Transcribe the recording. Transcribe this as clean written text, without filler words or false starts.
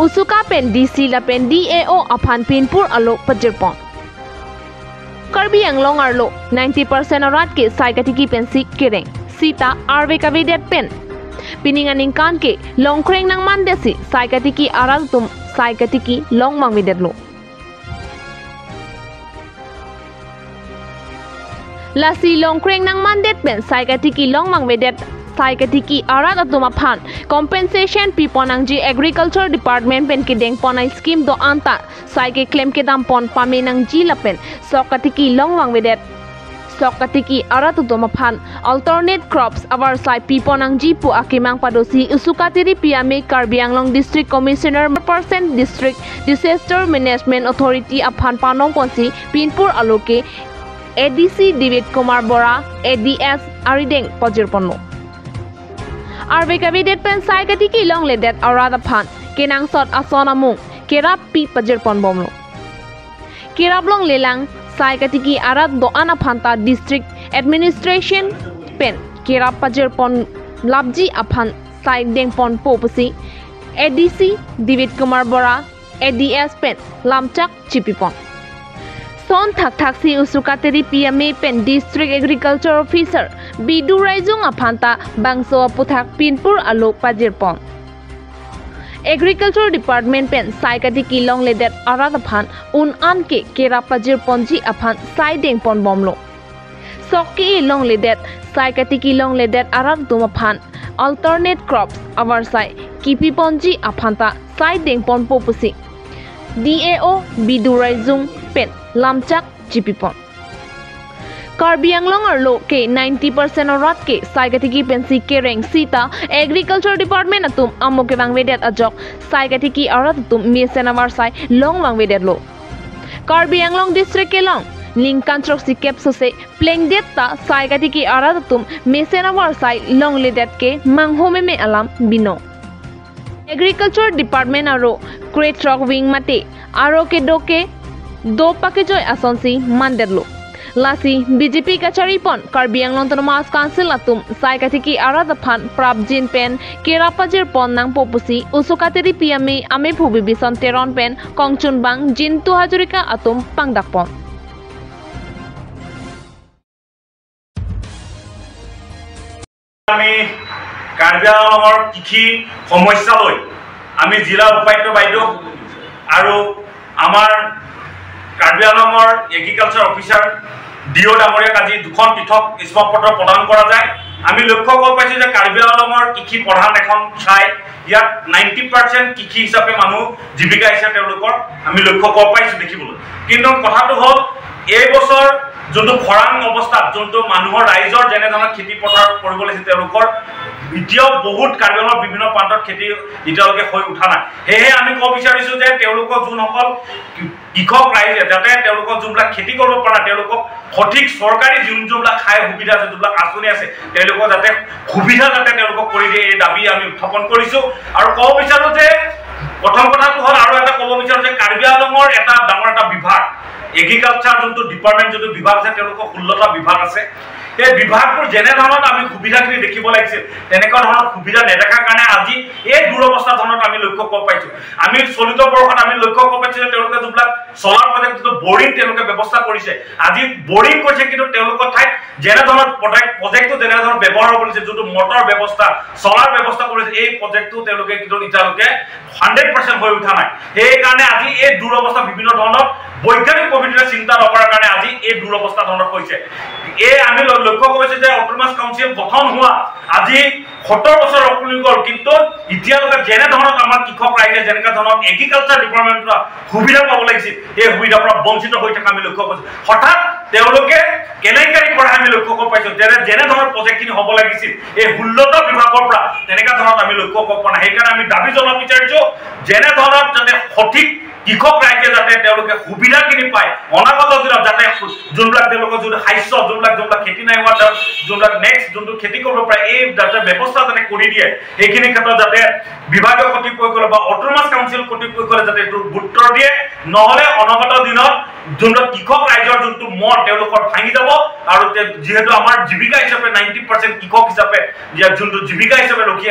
Usuka pen DC la pen DAO aphan Pinpur alo Pajirpon Karbi Anglong arlo 90% arat ke saikatiki pen si kereng Sita arve kavidet pen pininganing kan ke longkreng nang mandesi saikatiki aral tum saikatiki long mangvidet lo lasi longkreng nang mandet pen saikatiki long mangvidet saikatiki arat atuma phan compensation piponang ji agriculture department pen ke deng ponai scheme do anta saike claim ke dam pon pamenang ji lapen sokatiki long mangvidet sokatiki arat utuma phan alternate crops avar sai piponang ji pu akimang padosi usukatiri piame Karbi Anglong district commissioner percent district disaster management authority aphan panong ponsi Pinpur aloke ADC Debit Kumar Bora ADS arideng pajirponno arve kavidet pen saikatiki long ledet arat aphan kenang sot asona mung kerap pi pajirpon bomlo kerablong lelang saikatiki arat doana phanta district administration pen kerap pajirpon labji aphan sai dengpon popusi ADC Debit Kumar Bora ADS pen lamchak chipipon son thak thak si usukateri PMA pen district agriculture officer Bidu Raijung aphanta bangso puthak Pinpur alo Pajirpon agriculture department pen saikatiki long ledet arat aphan un an ke kera Pajirpon ji aphan sai dengpon bomlo soki long ledet saikatiki long ledet arat dum aphan alternate crops avar sai kipipon ji aphanta sai dengpon popusi DAO Bidu Raijung pen lamchak chipipon Karbi Anglong arlo ke 90% arat ke saikatiki pensi kereng sita agriculture department atum amoke bangvedet ajok saikatiki arat atum mesenavar sai long bangvedet lo Karbi Anglong district ke long lingkan trok si kep sose pleng det ta saikatiki arat atum mesenavar sai long ledet ke manghome me alam bino agriculture department aro great rock wing mate aro ke doke do pakejoy asonsi mandedlo lasi BJP kachari pon Karbi Anglong Autonomous Council atum saikatiki arat aphan prabjin pen kerapajir pon nang popusi usukateri piame ame phubi bison teron pen kongchun bang jintu Hazarika atum pangdak pon. আমি কাৰ্বি আংলঙৰ কৃষি সমস্যা লৈ আমি জিলা উপায়ুক্ত বাইদেউ আৰু আমাৰ কাৰ্বি আংলঙৰ এগ্ৰিকালচাৰ অফিচাৰ ডিঅ ডাঙৰীয়াক আজি দুখন পৃথক স্মাৰকপত্ৰ প্ৰদান কৰা যায়। আমি লক্ষ্য কৰিব পাইছোঁ যে কাৰ্বি আংলঙৰ কৃষি প্ৰধান এখন ঠাই, ইয়াত 90% কৃষি হিচাপে মানুহ জীৱিকা হিচাপে তেওঁলোকৰ আমি লক্ষ্য কৰিব পাইছোঁ দেখিবলৈ। কিন্তু কথাটো হ'ল এই বছৰ যোনটো খৰাং অৱস্থাত যোনটো মানুহৰ ৰাইজৰ যেনেধৰণৰ খেতি পথাৰ কৰিব লাগিছিল তেওঁলোকৰ এতিয়াও বহুত কাৰ্বি আংলঙৰ বিভিন্ন প্ৰান্তত খেতি এতিয়ালৈকে হৈ উঠা নাই। সেয়েহে আমি ক'ব বিচাৰিছোঁ যে তেওঁলোকক যোনসকল কৃষক ৰাইজে যাতে তেওঁলোকক যোনবিলাক খেতি কৰিব পৰা নাই তেওঁলোকক সঠিক চৰকাৰী যোনবিলাক খাই সুবিধা আছে, যোনবিলাক আঁচনি আছে তেওঁলোকক যাতে সুবিধা যাতে তেওঁলোকক কৰি দিয়ে এই দাবী আমি উত্থাপন কৰিছোঁ। আৰু ক'ব বিচাৰোঁ যে প্ৰথম কথাটো হ'ল আৰু এটা ক'ব বিচাৰোঁ যে কাৰ্বি আংলঙৰ এটা ডাঙৰ এটা বিভাগ এগ্ৰিকালচাৰ যোনটো ডিপাৰ্টমেণ্ট যোনটো বিভাগ আছে তেওঁলোকৰ 16টা বিভাগ আছে। এই বিভাগবোৰ যেনেধৰণত আমি সুবিধাখিনি দেখিব লাগিছিল তেনেকুৱা ধৰণৰ সুবিধা নেদেখাৰ কাৰণে আজি এই দুৰৱস্থা ধৰণত আমি লক্ষ্য কৰিব পাইছোঁ। আমি চলিত বৰ্ষত আমি লক্ষ্য কৰিব পাইছোঁ যে তেওঁলোকে যোনবিলাক চ'লাৰ প্ৰজেক্ট যিটো বৰিং তেওঁলোকে ব্যৱস্থা কৰিছে, আজি বৰিং কৰিছে কিন্তু তেওঁলোকৰ ঠাইত যেনেধৰণৰ প্ৰজেক্টটো যেনেধৰণৰ ব্যৱহাৰ হ'ব লাগিছিল যোনটো মটৰ ব্যৱস্থা চ'লাৰ ব্যৱস্থা কৰিছে এই প্ৰজেক্টটো তেওঁলোকে কিন্তু এতিয়ালৈকে 100% হৈ উঠা নাই। সেইকাৰণে আজি এই দুৰৱস্থা বিভিন্ন ধৰণৰ বৈজ্ঞানিক পদ্ধতিৰে চিন্তা নকৰাৰ কাৰণে আজি এই দুৰৱস্থা ধৰণৰ হৈছে। এই আমি লক্ষ্য কৰিছোঁ যে অট'নমাছ কাউন্সিল গঠন হোৱা আজি 70 বছৰ উকলি গ'ল, কিন্তু এতিয়ালৈকে যেনেধৰণত আমাৰ কৃষক ৰাইজে যেনেকুৱা ধৰণৰ এগ্ৰিকালচাৰ ডিপাৰ্টমেণ্টৰ পৰা সুবিধা পাব লাগিছিল সেই সুবিধাৰ পৰা বঞ্চিত হৈ থকা আমি লক্ষ্য কৰিছোঁ। হঠাৎ তেওঁলোকে কেলেংকাৰী কৰা আমি লক্ষ্য কৰিব পাইছোঁ, যেনেধৰণৰ প্ৰজেক্টখিনি হ'ব লাগিছিল এই 16টা বিভাগৰ পৰা তেনেকুৱা ধৰণত আমি লক্ষ্য কৰিব পৰা নাই। সেইকাৰণে আমি দাবী জনাব বিচাৰিছোঁ যেনেধৰণত যাতে সঠিক কৃষক ৰাইজে যাতে তেওঁলোকে সুবিধাখিনি পায় অনাগত দিনত যাতে যোনবিলাক তেওঁলোকৰ যোনটো শস্য যোনবিলাক খেতি নাই হোৱা যোনবিলাক নেক্সট যোনটো খেতি কৰিব পাৰে এই যাতে ব্যৱস্থা যাতে কৰি দিয়ে সেইখিনি ক্ষেত্ৰত যাতে বিভাগীয় কৰ্তৃপক্ষই বা অট'নমাছ কাউন্সিল কৰ্তৃপক্ষই যাতে এইটো গুৰুত্ব দিয়ে, নহ'লে অনাগত দিনত যোনবিলাক কৃষক ৰাইজৰ যোনটো মন তেওঁলোকৰ ভাঙি যাব। আৰু যিহেতু আমাৰ জীৱিকা হিচাপে 90% কৃষক হিচাপে যোনটো জীৱিকা হিচাপে ৰখি